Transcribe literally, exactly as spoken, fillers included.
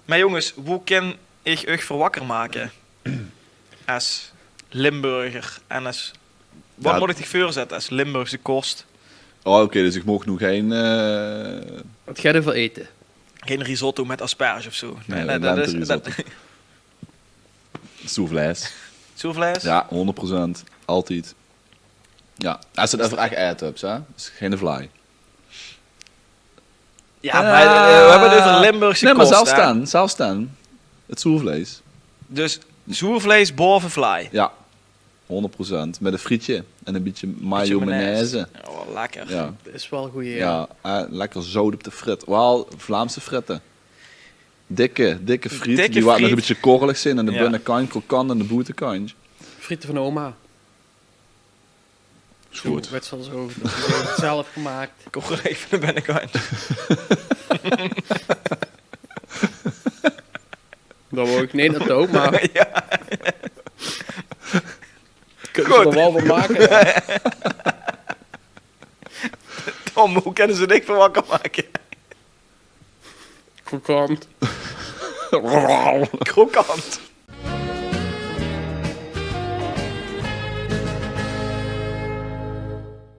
Mer jónges, wie kin ich uch veur wakker make? Es Limburger en es... Waat mót ich dich veurzètte es Limburgse kos? Oh, oké, dus ich maag noe gein... eh, Waat geit 'r veur ete? Gein risotto mit asperge of zo. Nae, lenterisotto. Zoervleis. Zoervleis? Ja, hónderd procent. Altied. Ja, es se 't euver ech ete höbs, hè. Is gein vlaai. Ja, mer eh, v'r höbbe 't euver Limburgse kos. Nae, mer zelfs dan, zelfs dan. 't Zoervleis. Dus zoervleis baove vlaai. Ja, hónderd procent. Mit e frietje en e bietje mayo mayonaise. Oh, lekker. Ja. Is waal gooj, ja. Ja, eh, lekker zout op de frit. Waal Vlaamse fritte. Dikke, dikke friet, die waat nog e bietje korrelig zeen aan de binnekantj, krokant aan de boetekantj. Friete van oma. Is good. Wèts se waal zo, zelf gemaak. Korrelig aan de binnekantj. Dao wou ich neet nao toe, mer... Ja. Kins se d'r waal van make. Tom, wie kinne ze dich veur wakker make? Krokant. Krokant.